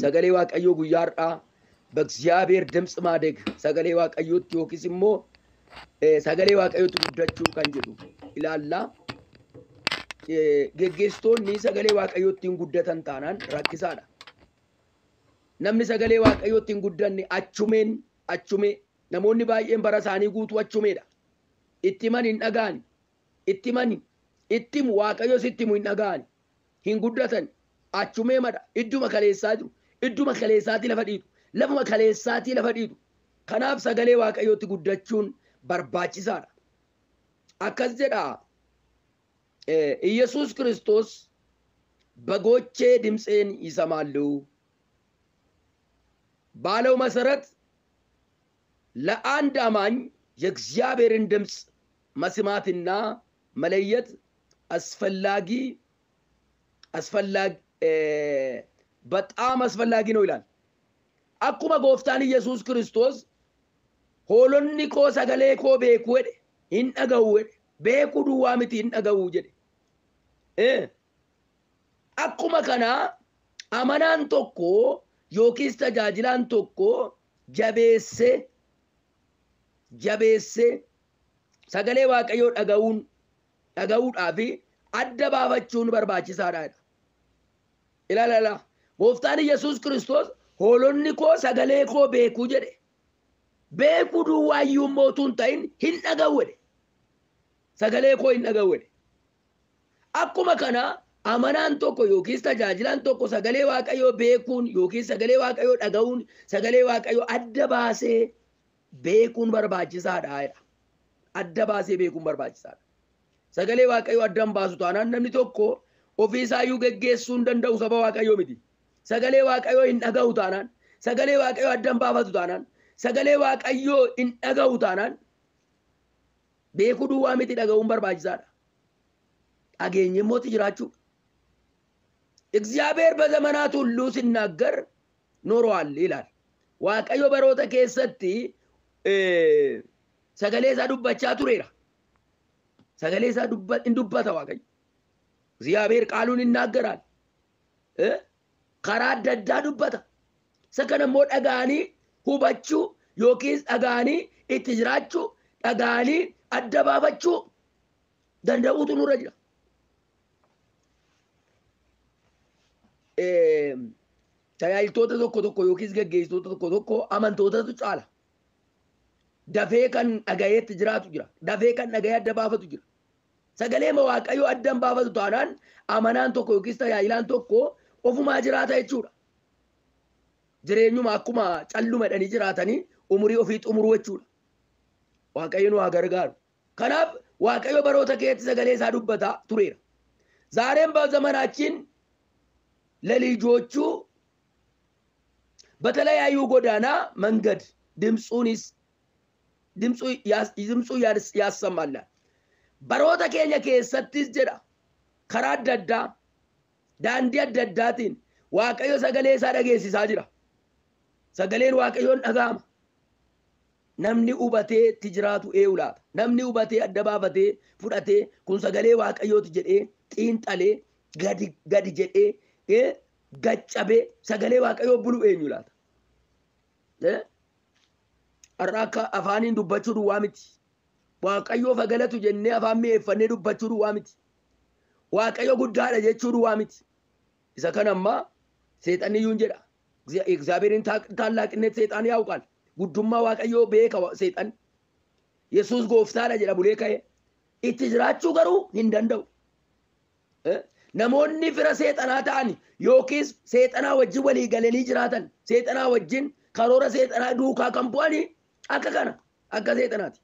Sagalee Waaqayyoo guyyaa har'aa በእግዚአብሔር ድምፅ ማደግ sagalee Waaqayyootti yookiis immoo sagalee Waaqayyootti guddachuu kan jedhu ilaalla. Geggeessitoonni sagalee Waaqayyootti hin guddatan taanaan rakkisaadha. Namni sagalee Waaqayyootti hin guddanne achumeen achumee namoonni baay'een bara isaanii guutuu achumeedha. Itti himan hin dhaga'ani. Itti himani itti himu Waaqayyos itti himu hin dhaga'ani. Hin guddatan achumee madha idduma kaleessaa jiru idduma kaleessaatii lafa dhiitu lafuma kaleessaatii lafa dhiitu. Kanaaf sagalee Waaqayyootti guddachuun barbaachisaadha. Akkas jedha ኢየሱስ ክርስቶስ በጎቼ ድምፄን ይሰማሉ ባለው መሰረት ለአንድ አማኝ የእግዚአብሔርን ድምፅ መስማትና መለየት አስፈላጊ አስፈላጊ በጣም አስፈላጊ ነው ይላል። Akkuma Gooftaan Iyyasuus Kiristoos hoolonni koo sagalee koo beeku jedhe hin dhaga'u jedhe beekuu duwwaa miti hin dhaga'u jedhe. Akkuma kanaa amanaan tokko yookiis tajaajilaan tokko jabeessee jabeessee sagalee Waaqayyoo dhaga'uun dhaga'uudhaa fi adda baafachuun barbaachisaadha. Ilaalala Gooftaan Iyyasuus Kiristoos hoolonni koo sagalee koo beekuu jedhe. Beekuu duwwaa iyyuu immoo utuu hin ta'in hin dhaga'u jedhe. Sagalee koo hin dhaga'u jedhe. Akkuma kana amanaan tokko yookiis tajaajilaan tokko sagalee Waaqayyoo beekuun yookiis sagalee Waaqayyoo dhaga'uun sagalee Waaqayyoo adda baasee beekuun barbaachisaadha jedha. Adda baasee beekuun barbaachisaadha. Sagalee Waaqayyoo adda hin baasu taanaan namni tokko ofii isaayyuu geggeessuu hin danda'u saba Waaqayyoo miti. Sagalee Waaqayyoo hin dhaga'u taanaan, sagalee Waaqayyoo adda hin baafatu taanaan, sagalee Waaqayyoo hin dhaga'u taanaan beekuu duwwaa miti dhaga'uun barbaachisaadha. Dhageenye immoo jiraachuu. እግዚአብሔር በዘመናት ሁሉ ሲናገር ኖሯል ይላል። Waaqayyo baroota keessatti sagalee isaa dubbachaa tureera. Sagalee isaa in dubbata Waaqayyo. እግዚአብሔር ቃሉን ይናገራል። Karaa adda addaa dubbata. Isa kana immoo dhaga'anii hubachuu yookiis dhaga'anii itti jiraachuu dhaga'anii adda baafachuu danda'uutu nurra jira. Tajaajiltoota tokko tokko yookiis geggeessitoota tokko tokko amantootatu caala. Dafee kan dhagayeetti jiraatu jira. Dafee kan dhagayee adda baafatu jira. Sagalee Waaqayyoo adda hin baafatu taanaan amanaan tokko yookiis tajaajilaan tokko ofumaa jiraata jechuudha. Jireenyuma akkuma calluma jedhanii jiraatanii umurii ofii xumuruu jechuudha. Waaqayyo nu haa gargaaru. Kanaaf Waaqayyo baroota keessatti sagalee isaa dubbataa tureera. ዛሬም በዘመናችን ለልጆቹ በተለያዩ ጎዳና መንገድ ድምፁን ድምፁ ያሰማላል። Baroota keenya keessattis jedha karaa adda addaa daandii adda addaatiin Waaqayyo sagalee isaa dhageessisaa jira. Sagaleen Waaqayyoon dhaga'ama. Namni hubatee itti jiraatu eenyu laata? Namni hubatee adda baafatee fudhatee kun sagalee Waaqayyooti jedhee xiinxalee gadi gadi jedhee gaccabee sagalee Waaqayyoo bulu eenyu laata? Har'a akka afaaniin dubbachuu duwwaa miti. Waaqayyoof haa galatu jennee afaan mi'eeffannee dubbachuu duwwaa miti. Waaqayyo guddaadha jechuu duwwaa miti. Isa kana ammaa seexanni iyyuu hin jedha. እግዚአብሔርን ታላቅነት ሰይጣን ያውቃል። Guddummaa Waaqayyoo beeka seexan. Yesuus gooftaadha jedha bulee ka'ee. Itti jiraachuu garuu hin danda'u. Namoonni fira seexanaa ta'an yookiis seexanaa wajjin walii galanii jiraatan seexanaa wajjin karoora seexanaa duukaa kan bu'anii akka kana akka seexanaati.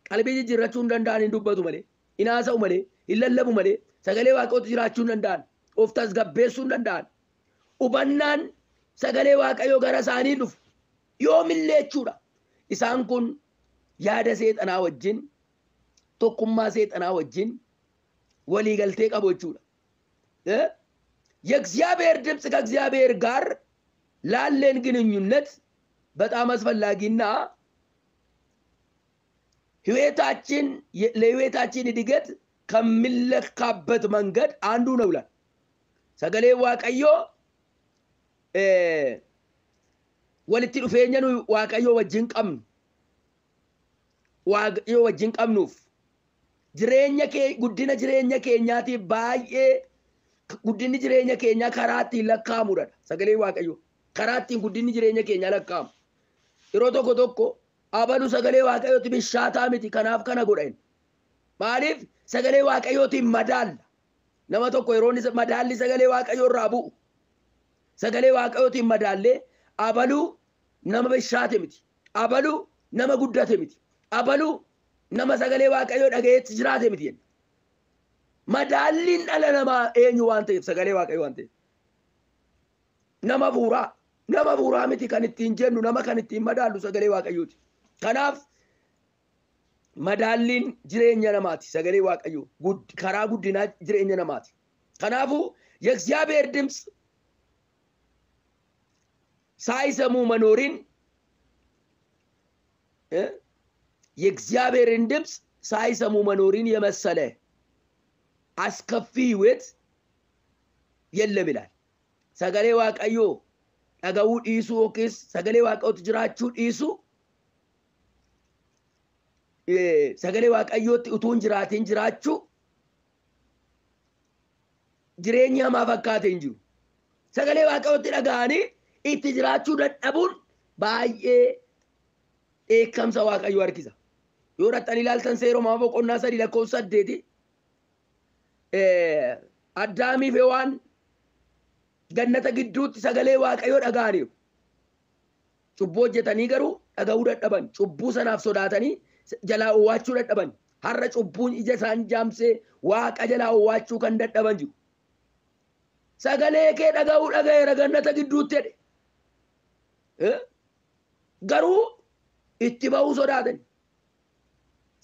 Qalbii jijjiirrachuu hin danda'an hin dubbatu malee, hin haasa'u malee, hin lallabu malee, sagalee Waaqayyootti jiraachuu hin danda'an, of tasgabbeessuu hin danda'an. Hubannaan sagalee Waaqayyoo gara isaanii dhufu yoomillee jechuudha. Isaan kun yaada seexanaa wajjin tokkummaa seexanaa wajjin walii galtee qabu jechuudha. የእግዚአብሔር ድምፅ ከእግዚአብሔር ጋር ላለን ግንኙነት በጣም አስፈላጊና ህይወታችን ለህይወታችን እድገት ከሚለካበት መንገድ አንዱ ነው ይላል። Sagalee Waaqayyoo Walitti dhufeenya nuyi Waaqayyoo wajjin qabnu, Waaqayyoo wajjin qabnuuf jireenya kee, guddina jireenya keenyaatiif baay'ee, guddinni jireenya keenyaa karaa ittiin lakkaa'amudha. Sagalee Waaqayyoo karaa ittiin guddinni jireenya keenyaa lakkaa'amu. Yeroo tokko tokko abalu sagalee Waaqayyooti bishaataa miti, kanaaf kana godha inni. Maaliif sagalee Waaqayyootiin madaalla? Nama tokko yeroo inni madaalli sagalee Waaqayyoo irraa bu'u, sagalee Waaqayyootiin madaallee abaluu nama bishaate miti, abaluu nama guddate miti, abaluu nama sagalee Waaqayyoo dhagayeetti jiraate miti jenna. Madaalliin dhala namaa eenyu waan ta'eef? Sagalee Waaqayyoo waan ta'eef. Nama hafuuraa miti kan ittiin jennu, nama kan ittiin madaallu sagalee Waaqayyooti. Kanaaf madaalliin jireenya namaati sagalee Waaqayyoo, karaa guddinaa jireenya namaati. Kanaafuu የእግዚአብሔር ድምፅ ሳይሰሙ መኖርን፣ የእግዚአብሔርን ድምፅ ሳይሰሙ መኖርን የመሰለ አስከፊ ህይወት የለም ይላል። Sagalee Waaqayyoo dhaga'uu dhiisuu yookiis sagalee Waaqayyootti jiraachuu dhiisuu, sagalee Waaqayyootti utuu hin jiraatin jiraachuu jireenya hamaa fakkaate hin jiru. Sagalee Waaqayyootti dhaga'anii itti jiraachuu dadhabuun baay'ee dheekkamsa Waaqayyoo harkisa. Yoo dhaqxanii ilaaltan, Seera Uumamaa boqonnaa 3 lakkoofsa 8, Addaamii fi Hewaan gannata gidduutti sagalee Waaqayyoo dhaga'aniiru. Cubbuu hojjetanii garuu dhaga'uu dadhaban. Cubbuu sanaaf sodaatanii jalaa owwaachuu dadhaban. Har'a cubbuun ija isaan jaamsee Waaqa jalaa owwaachuu kan dadhaban jiru. Sagalee kee dhaga'uu dhaga'eera gannata gidduutti jedhe. Garuu itti ba'uu sodaatan.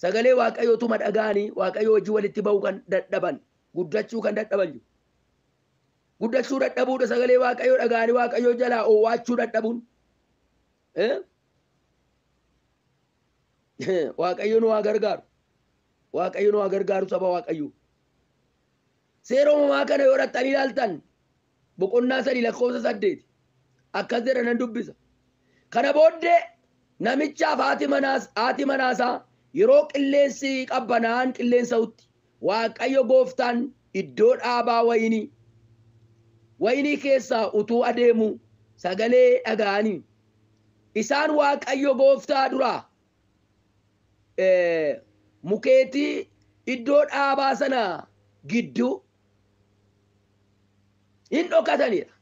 Sagalee Waaqayyootuma dhaga'anii Waaqayyoo wajjin walitti ba'uu kan dadhaban, guddachuu kan dadhaban jiru. Guddachuu dadhabuudha sagalee Waaqayyoo dhaga'anii Waaqayyoo jalaa owwaachuu dadhabuun. Waaqayyo nu haa gargaaru. Waaqayyo nu haa gargaaru, saba Waaqayyoo. Seera Uumamaa kana yoo dhaqxanii ilaaltan, boqonnaa 3 lakkoofsa 8 akkas jedha, nan dubbisa. Kana booddee namichaaf haati manaasaa yeroo qilleensi qabbanaa'aan qilleensa'utti Waaqayyo gooftaan iddoo dhaabaa wayinii keessaa utuu adeemu sagalee dhaga'anii, isaan Waaqayyo gooftaa duraa mukeetii iddoo dhaabaa sana gidduu hin dhokatanidha.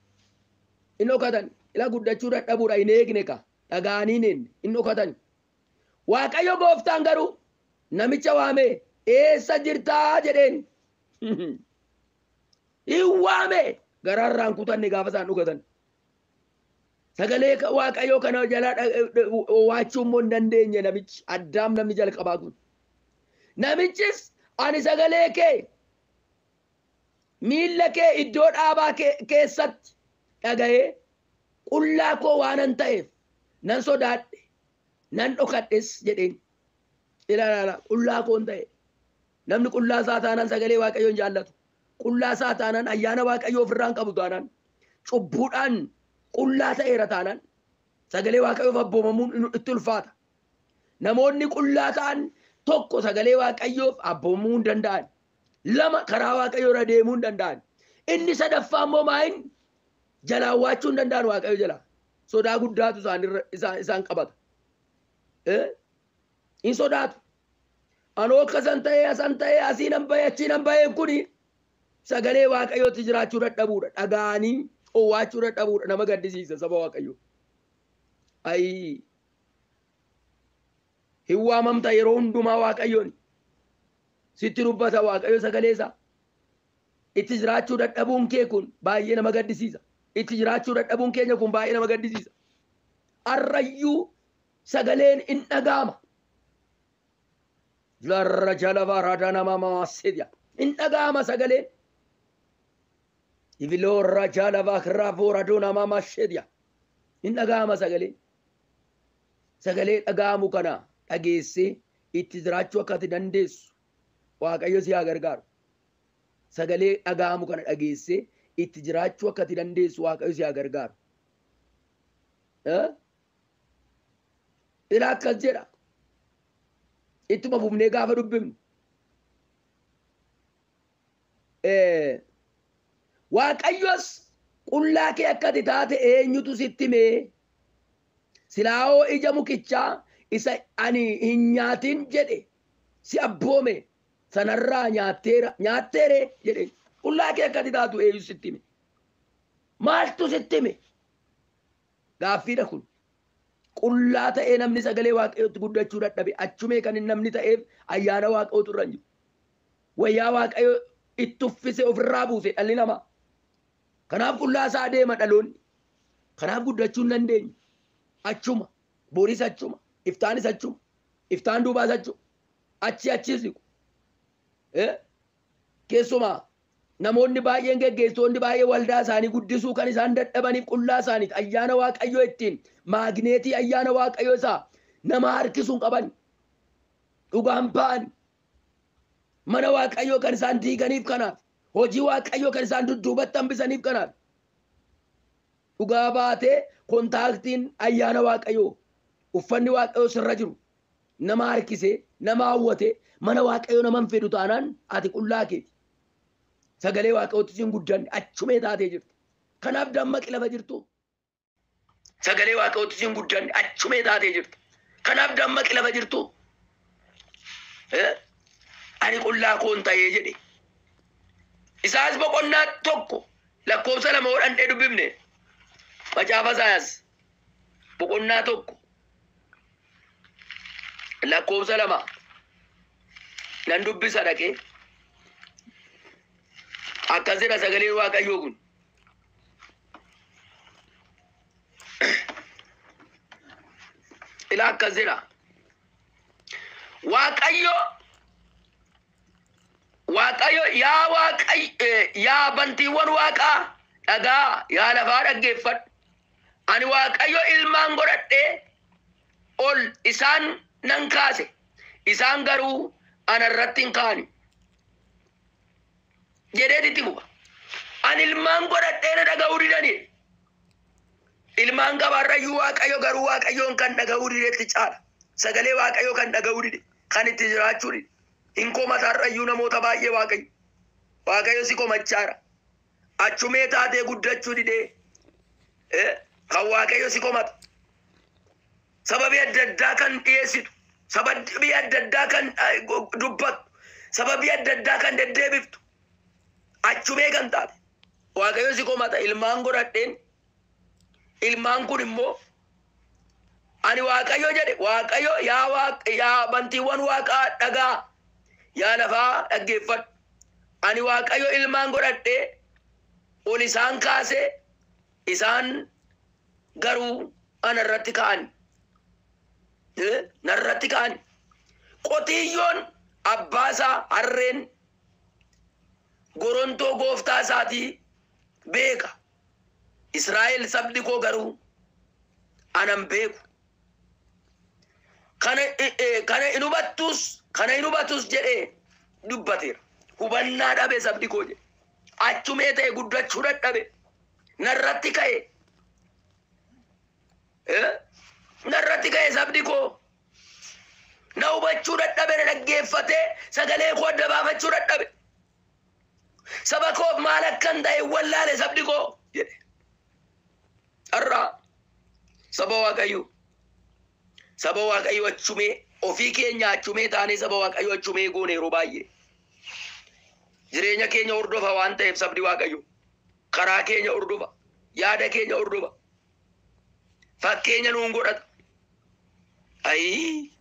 Hin dhokatan. Ila guddachuu dadhabuudha, hin eegne ka dhaga'anii hin eegne, hin dhokatan. Waaqayyo gooftaan garuu namicha waamee, "Eessa jirtaa?" jedheen. Hin waame, garaarraan kutanne gaafa isaan dhokatan. Sagalee Waaqayyoo kana jala waachuu immoo hin dandeenye namichi Addaam, namni jalqabaa kun. Namichis, "Ani sagalee kee miilla kee iddoo dhaabaa keessatti dhaga'ee qullaa koo waanan ta'eef nan sodaadhe, nan dhokadhes" jedheen. Ilaala, qullaa koon ta'e. Namni qullaa isaa taanaan sagalee Waaqayyoon jaallatu. Qullaa isaa taanaan, ayyaana Waaqayyoo ofirraan qabu taanaan, cubbuudhaan qullaa ta'eera taanaan, sagalee Waaqayyoof abboomamuun itti ulfaata. Namoonni qullaa ta'an, tokko, sagalee Waaqayyoof abboomamuu hin danda'an. Lama, karaa Waaqayyoo irra deemuu hin danda'an. Inni sadaffaa immoo maayin jalaa waachuu hin danda'an Waaqayyo jalaa. Sodaa guddaatu isaan qabata. Hin sodaatu. Anoo akkasan ta'ee, asan ta'ee, asii nan bahee, achii nan bahee, kuni sagalee Waaqayyootti jiraachuu dadhabuudha. Dhaga'anii owwaachuu dadhabuudha, nama gaddisiisa, saba Waaqayyoo. Ayii, hin waamamta yeroo hundumaa Waaqayyoon. Sitti dubbata Waaqayyo sagalee isaa. Itti jiraachuu dadhabuun kee kun baay'ee nama gaddisiisa. Itti jiraachuu dadhabuun keenya kun baay'ee nama gaddisiisa. Arrayyuu sagaleen in dhaga'ama. Larra jala baaradaa nama maasedha. In dhaga'ama sagaleen. Ibiloorra jala baakirraa booradoo nama maashedha. In dhaga'ama sagaleen. Sagalee dhaga'amu kana dhageessee itti jiraachuu akka ati dandeessu Waaqayyo si haa gargaaru. Sagalee dhaga'amu kana dhageessee itti jiraachuu akka ati dandeessu Waaqayyo si haa gargaaru. Ilaa akkas jedha. Ittuma fufnee gaafa dubbifnu. Waaqayyos qullaa kee akka ati taate eenyutu sitti himee? Silaa'oo ija mukichaa isa ani hin nyaatin jedhe si abboome sanarraa nyaatteere jedhe. Qullaa kee akka ati taatu eenyutu sitti hime? Maaltu sitti hime? Gaaffiidha kun. Qullaa ta'ee namni sagalee Waaqayyootti guddachuu dadhabe achumee kan namni ta'eef ayyaana Waaqayyootu irra hin jiru. Wayyaa Waaqayyoo itti uffise ofirraa buuse dhalli namaa. Kanaaf qullaa isaa deema dhaloonni. Kanaaf guddachuu hin dandeenye. Achuma, boris achuma, iftaanis achuma, iftaan duubaas achuma, achi achis siqu. Keessumaa namoonni baay'een geggeessitoonni baay'ee waldaa isaanii guddisuu kan isaan dadhabaniif qullaa isaaniiti. Ayyaana Waaqayyoo ittiin maagneetii ayyaana Waaqayyoo isaa nama harkisuu hin qaban. Dhugaan ba'an. Mana Waaqayyoo kan isaan diiganiif kanaaf. Hojii Waaqayyoo kan isaan dudduubatti hambisaniif kanaaf. Dhugaa baatee kontaaktiin ayyaana Waaqayyoo uffanni Waaqayyoo sirra jiru nama harkisee nama hawwatee mana Waaqayyoo nama hin fedhu taanaan ati qullaa keeti. Sagalee Waaqayyootti siin guddanne achumee taatee jirti. Kanaaf dammaqi lafa jirtu. Sagalee Waaqayyootti siin guddanne achumee taatee jirti. Kanaaf dammaqi lafa jirtu. Ani qullaa koon ta'ee jedhe. Isaas boqonnaa 1 lakkoofsa 2 hodhandhee dubbifne. Macaafa Isaayaas boqonnaa 1 lakkoofsa 2 nan dubbisa dhaqee. Akkas jedha sagaleen Waaqayyoo kun. Ilaa akkas jedha. Waaqayyo Waaqayyo yaa Waaqayyo yaa bantiiwwan Waaqaa dhagaa yaa lafaa dhaggeeffadhu. Ani Waaqayyo ilmaan godhadhee ol isaan nan kaase. Isaan garuu ana irratti hin kaani. Jedhee itti fufa. Ani ilmaan godhadhee na dhaga'uu didani. Ilmaan qabaarrayyuu Waaqayyo garuu Waaqayyoon kan dhaga'uu didetti caala. Sagalee Waaqayyoo kan dhaga'uu dide, kan itti jiraachuu dide. Hin komataarrayyuu namoota baay'ee Waaqayyo. Waaqayyo si komachaara. Achumee taatee guddachuu didee. Kan Waaqayyo si komata. Sababii adda addaa kan dhiyeessitu, sababii adda addaa kan dubbattu, sababii adda addaa kan deddeebiftu, achumee kan taate. Waaqayyo si komata. Ilmaan godhadheen, ilmaan kun immoo ani Waaqayyo jedhe. Waaqayyo yaa Waaq yaa bantiiwwan Waaqaa dhagaa yaa lafaa dhaggeeffadhu. Ani Waaqayyo ilmaan godhadhee ol isaan kaasee isaan garuu ana irratti ka'an. Narratti ka'an. Qotiyyoon abbaa isaa harreen gorontoo gooftaa isaatii beeka. Israa'el sabni koo garuu anan beeku. Kana hin hubattus kana hin hubatus jedhee dubbateera. Hubannaa dhabe sabni koo jedhe. Achumee ta'e guddachuu dadhabe. Narratti ka'e. Narratti ka'e sabni koo. Na hubachuu dadhabe, na dhaggeeffatee sagalee koo adda baafachuu dadhabe. Saba koof maal akkan ta'e wallaale sabni koo jedhe. Har'a saba Waaqayyoo. Saba Waaqayyoo achumee ofii keenya achumee taanee saba Waaqayyoo achumee goone yeroo baay'ee. Jireenya keenya hordofa waan ta'eef sabni Waaqayyoo. Karaa keenya hordofa. Yaada keenya hordofa. Fakkeenya nuun godhata. Ayii!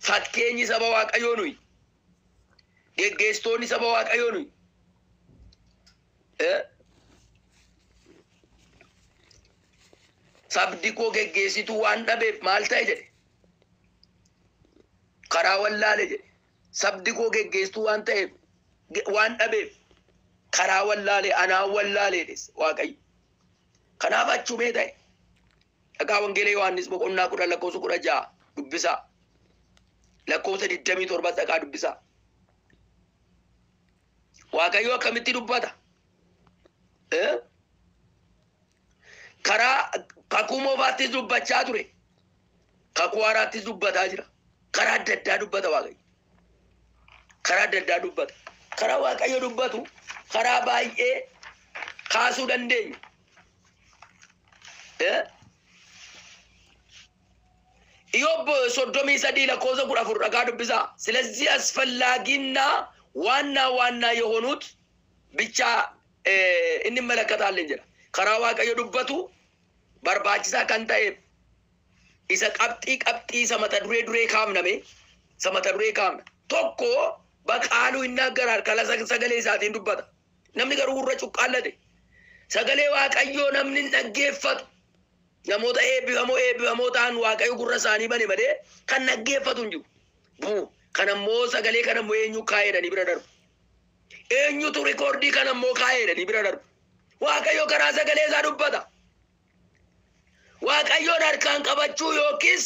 Fakkeenyi saba Waaqayyoo nuyi. Geggeessitoonni saba Waaqayyoo nuyi. Sabdi koo geggeessituu waan dhabeef maal ta'e jedhe. Karaa wallaale jedhe. Sabdi koo geggeessituu waan ta'eef waan dhabeef karaa wallaale anaan wallaale jedhe Waaqayyo. Kanaaf achumee ta'e. Dhagaa Wangeela Yohaannis boqonnaa 10 lakkoofsa 16 dubbisaa. Lakkoofsa 27 dhaqaa dubbisaa. Waaqayyo akkamitti dubbata? Karaa Kakuu moofaattis dubbachaa ture. Kakuu haaraattis dubbataa jira. Karaa adda addaa dubbata Waaqayyo. Karaa adda addaa dubbata. Karaa Waaqayyo dubbatu karaa baay'ee kaasuu dandeenya. ኢዮብ 33 lakkoofsa 14 dhagaa dubbisaa. ስለዚህ አስፈላጊና ዋና ዋና የሆኑት ብቻ እንመለከታለን jedha. Karaa Waaqayyo dubbatu barbaachisaa kan ta'eef isa qabxii qabxii isa mata duree duree kaafname isa mata duree kaafna. Tokko በቃሉ ይናገራል kala sagalee isaatiin dubbata. Namni garuu gurra cuqqaallate. Sagalee Waaqayyoo namni hin dhaggeeffatu. Namoota eebbifamoo eebbifamoo ta'an Waaqayyo gurra isaanii bane malee kan dhaggeeffatu hin jiru. Buu kanammoo sagalee kanammoo eenyu kaa'eedhanii bira darbu. Eenyutu rikoordii kanammoo kaa'eedhanii bira darbu. Waaqayyo karaa sagalee isaa dubbata. Waaqayyoon harkaan qabachuu yookiis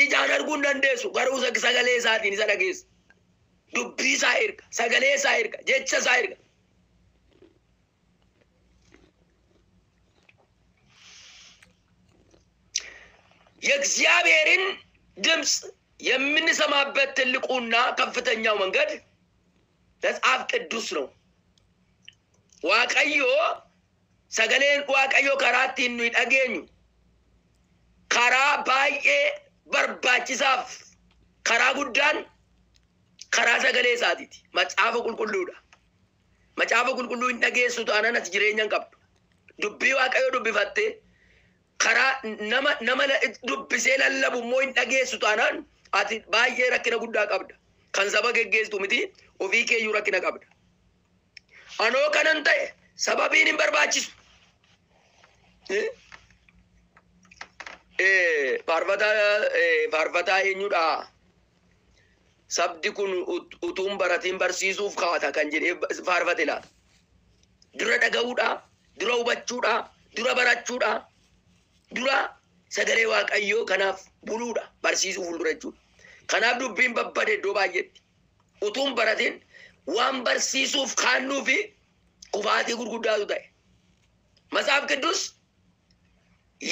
ijaan arguu hin dandeessu, garuu sagalee isaatiin isa dhageessa. Dubbii isaa erga, sagalee isaa erga, jecha isaa erga. የእግዚአብሔርን ድምፅ የምንሰማበት ትልቁና ከፍተኛው መንገድ መጽሐፍ ቅዱስ ነው። Waaqayyo sagaleen Waaqayyo karaa ittiin nuyi dhageenyu karaa baay'ee barbaachisaaf karaa guddaan karaa sagalee isaatiiti. Macaafa qulqulluudha. Macaafa qulqulluu hin dhageessu taanaan ati jireenya hin qabdu. Dubbii Waaqayyoo dubbifattee karaa nama nama dubbisee lallabu immoo hin dhageessu taanaan ati baay'ee rakkina guddaa qabda. Kan saba geggeessitu miti, ofii keeyyuu rakkina qabda. Anoo kanan ta'e sababiin hin barbaachisu. Faarfataa eenyudha? Sabdi kun utuun baratiin barsiisuuf kaata kan jedhee faarfate laata. Dura dhaga'uudha, dura hubachuudha, dura barachuudha, dura sagalee Waaqayyoo kanaaf buluudha, barsiisuu fuuldura jechuudha. Kanaaf dubbiin babbade iddoo baay'eetti. Utuun baratiin waan barsiisuuf kaannuu fi kufaatii gurguddaatu ta'e. መጽሐፍ ቅዱስ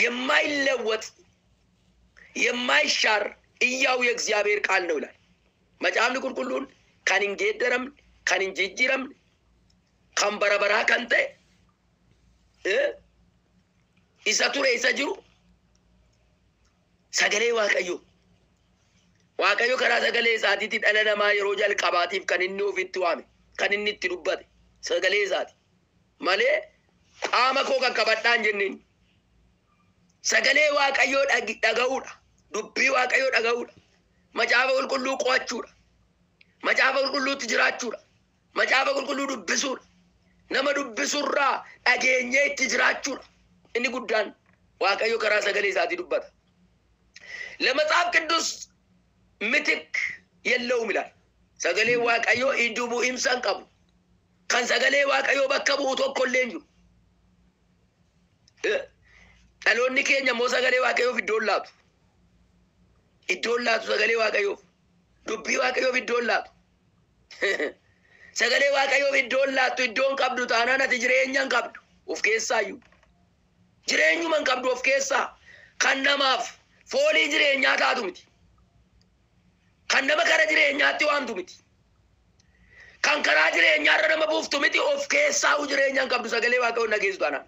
የማይለወጥ የማይሻር ሕያው የእግዚአብሔር ቃል ነው ይላል። Macaafni qulqulluun kan hin geeddaramne, kan hin jijjiiramne, kan bara baraa kan ta'e, isa ture isa jiru sagalee Waaqayyoo. Waaqayyo karaa sagalee isaatiitti dhala namaa yeroo jalqabaatiif kan inni ofitti waame, kan inni itti dubbate sagalee isaati. Malee qaama koo qaqqabadhaa hin jenneen. Sagalee Waaqayyoo dhaga'uudha. Dubbii Waaqayyoo dhaga'uudha. Macaafa qulqulluu qo'achuudha. Macaafa qulqulluutti jiraachuudha. Macaafa qulqulluu dubbisuudha. Nama dubbisurraa dhageenyee itti jiraachuudha. Inni guddaan Waaqayyo karaa sagalee isaatii dubbata. ለመጽሐፍ ቅዱስ ምትክ የለውም ይላል። Sagalee Waaqayyoo iddoo bu'iinsa hin qabu. Kan sagalee Waaqayyoo bakka bu'u tokko illee hin jiru. Dhaloonni keenya immoo sagalee Waaqayyoof iddoo hin laatu. Iddoo hin laatu sagalee Waaqayyoof. Dubbii Waaqayyoof iddoo hin laatu. Sagalee Waaqayyoof iddoo hin laattu, iddoo hin qabdu taanaan ati jireenya hin qabdu of keessaayyuu. Jireenyuma hin qabdu of keessaa. Kan namaaf foolii jireenyaa taatu miti. Kan nama kara jireenyaatti waamtu miti. Kan karaa jireenyaarra nama buuftu miti, of keessaa jireenya hin qabdu sagalee Waaqayyoon dhageessu taanaan.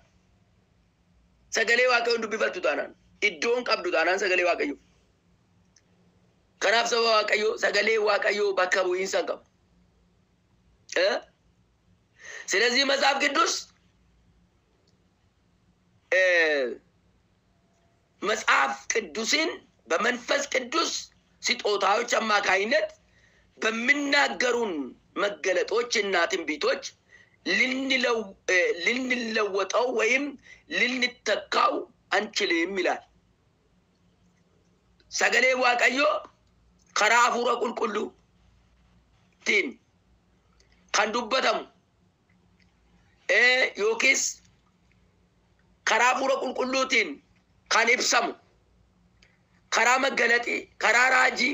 Sagalee Waaqayyoon dubbifattu taanaan. Iddoo hin qabdu taanaan sagalee Waaqayyoo. Kanaaf saba Waaqayyoo sagalee Waaqayyoo bakka bu'iinsa hin qabu. ስለዚህ መጽሐፍ ቅዱስ መጽሐፍ ቅዱስን በመንፈስ ቅዱስ ስጦታዎች አማካይነት በሚናገሩን መገለጦች እና ትንቢቶች ልንለወጠው ወይም ልንተካው አንችልም ይላል። Sagalee Waaqayyoo karaa hafuura qulqulluutiin kan dubbatamu yookiis karaa hafuura qulqulluutiin kan ibsamu, karaa maggalaxii, karaa raajii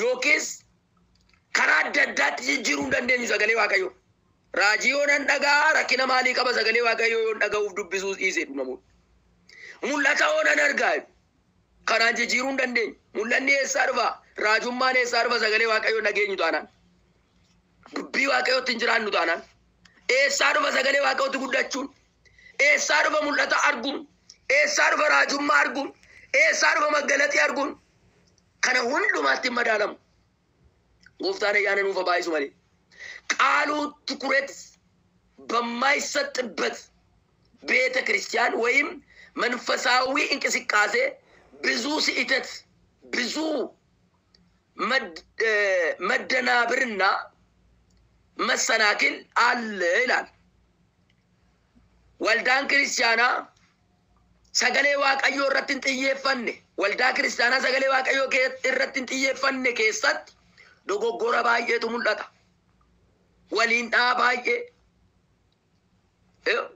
yookiis karaa adda addaatti jijjiiruu hin dandeenyu sagalee Waaqayyoo. Raajii yoo nan dhagaa rakkina maalii qaba sagalee Waaqayyoo yoo dhaga'uuf dubbisuus dhiisee namoonni. Mul'ata yoo nan argaa jedhu. Kanaan jijjiiruu hin dandeenyu. Mul'anni eessaa dhufa? Raajummaan eessaa dhufa? Sagalee Waaqayyoo dhageenyu taanaan. Dubbii Waaqayyootti hin jiraannu taanaan. Eessaa dhufa sagalee Waaqayyootti guddachuun? Eessaa dhufa mul'ata arguun? Eessaa dhufa raajummaa arguun? Eessaa dhufa maggalaxii arguun? Kana hundumaatti hin madaalamu. Gooftaan ayyaana nuuf haa baay'isu malee. ቃሉ ትኩረት በማይሰጥበት ቤተ ክርስቲያን ወይም መንፈሳዊ እንቅስቃሴ ብዙ ስህተት፣ ብዙ መደናብርና መሰናክል አለ ይላል። Waldaan kiristaanaa sagalee Waaqayyoo irratti hin xiyyeeffanne, waldaa kiristaanaa sagalee Waaqayyoo irratti hin xiyyeeffanne keessatti dogoggora baay'eetu mul'ata. Waliin dhaa baay'ee,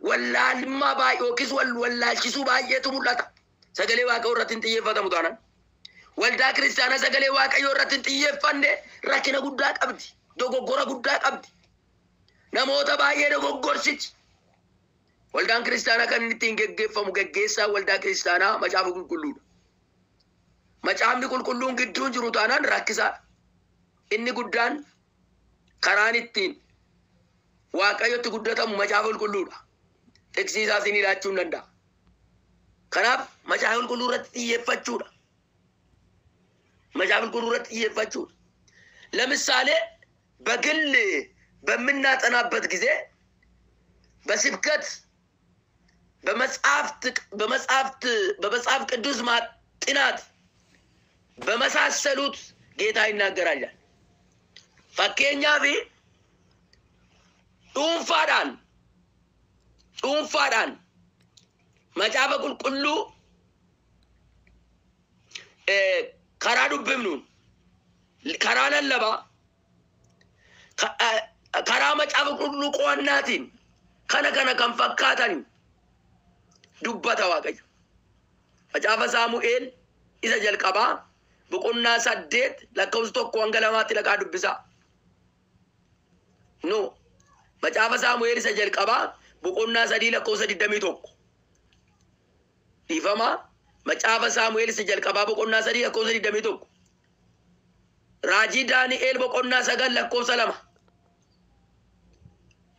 wallaalummaa baay'ee yookiis wal wallaalchisuu baay'eetu mul'ata. Sagalee Waaqayyoo irratti hin xiyyeeffatamu taanaan. Waldaa kiristaanaa sagalee Waaqayyoo irratti hin xiyyeeffanne rakkina guddaa qabdi. Dogoggora guddaa qabdi. Namoota baay'ee dogoggorsiti. Waldaan kiristaanaa kan inni ittiin geggeeffamu geggeessaa waldaa kiristaanaa macaafa qulqulluudha. Macaafni qulqulluun gidduun jiru taanaan rakkisaadha. Inni guddaan karaan ittiin Waaqayyotti guddatamu macaafa qulqulluudha. Xiqsiisaa isin ilaachuu hin danda'a. Kanaaf macaafa qulqulluu irratti xiyyeeffachuudha. Macaafa qulqulluu irratti xiyyeeffachuudha. ለምሳሌ በግል በምናጠናበት ጊዜ፣ በስብከት፣ በመጽሐፍት በመጽሐፍ ቅዱስ ጥናት በመሳሰሉት ጌታ ይናገራል ይላል። Fakkeenyaaf dhuunfaadhaan macaafa qulqulluu karaa dubbifnuun, karaa lallabaa, karaa macaafa qulqulluu qo'annaatiin kana kan fakkaatan dubbata Waaqayyo. Macaafa Saamu'eel isa jalqabaa boqonnaa 8 lakkoofsa 1 hanga 2tti dhaqaa dubbisaa. No. Macaafa Saamu'eel isa jalqabaa boqonnaa 3 lakkoofsa 21. Dhiifama. Macaafa Saamu'eel isa jalqabaa boqonnaa 3 lakkoofsa 21. Raajii Daani'eel boqonnaa 9 lakkoofsa 2.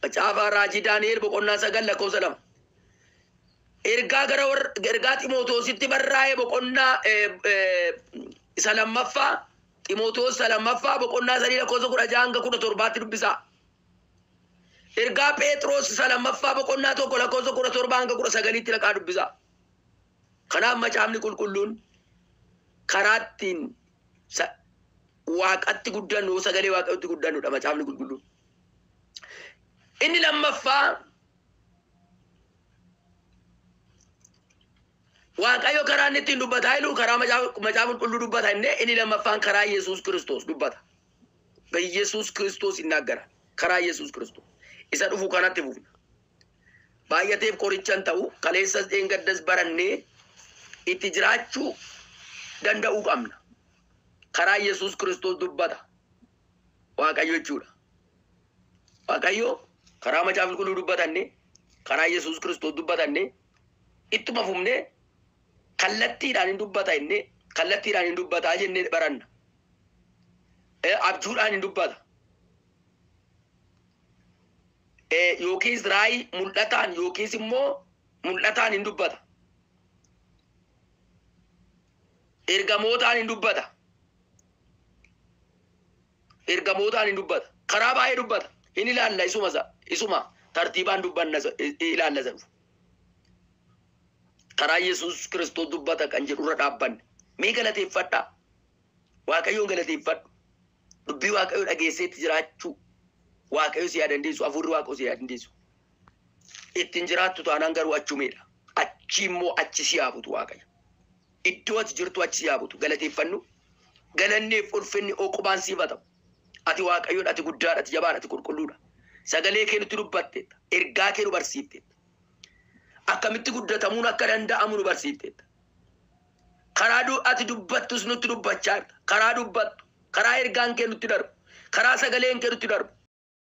Macaafa Raajii Daani'eel boqonnaa 9 lakkoofsa 2. Ergaa gara warra ergaa Ximootositti barraa'e boqonnaa isa lammaffaa, Ximootos isa lammaffaa boqonnaa 3 lakkoofsa 16 hanga 17tti dubbisaa. Ergaa Phexros isa lammaffaa boqonnaa 1 lakkoofsa 17 hanga 19tti dhaqaa dubbisaa. Kanaaf macaafni qulqulluun karaa ittiin waaqatti guddannu, sagalee Waaqayyootti guddannudha macaafni qulqulluun. Inni lammaffaa, Waaqayyo karaa inni ittiin dubbataa jiru karaa macaafa qulqulluu dubbata inni lammaffaan karaa Yesuus Kiristoos dubbata. በኢየሱስ ክርስቶስ ይናገራል። Karaa Yesuus Kiristoos. Isa dhufu kanatti fufna. Baay'ateef qorichan ta'u kaleessas dheengaddas barannee itti jiraachuu danda'uu qabna. Karaa Yesuus Kiristoos dubbata. Waaqayyo jechuudha. Waaqayyo karaa macaafa qulqulluu dubbatanne, karaa Yesuus Kiristoos dubbatanne, ittuma fufnee kallattiidhaan hin dubbata inni, kallattiidhaan hin dubbataa jennee baranna. Abjuudhaan hin dubbata. Yookiis raayii mul'ataan yookiis immoo mul'ataan hin dubbata. Ergamootaan hin dubbata. Ergamootaan hin dubbata. Karaa baay'ee dubbata. Hin ilaalla isuma isa isuma tartiibaan dubbanna ilaalla isa dhufu. Karaa Yesuus Kiristoos dubbata kan jedhurra dhaabbanne. Mee galateeffadhaa. Waaqayyoon galateeffadhu. Dubbii Waaqayyoo dhageesseetti jiraachuu. Waaqayyo si haa dandeessu. Hafuurri Waaqayyoo si haa dandeessu. Ittiin jiraattu taanaan garuu achumeedha. Achi immoo achi si haa butu Waaqayyo. Iddoo ati jirtu achi si haa butu. Galateeffannu. Galanneef ulfinni oqubaan siif haa ta'u. Ati Waaqayyoodha, ati guddaadha, ati jabaadha, ati qulqulluudha. Sagalee kee nutti dubbatteetta. Ergaa kee nu barsiifteetta. Akkamitti guddatamuun akka danda'amu nu barsiifteetta. Karaa ati dubbattus nutti dubbachaa jirta. Karaa dubbattu, karaa ergaan kee nutti darbu, karaa sagaleen kee nutti darbu.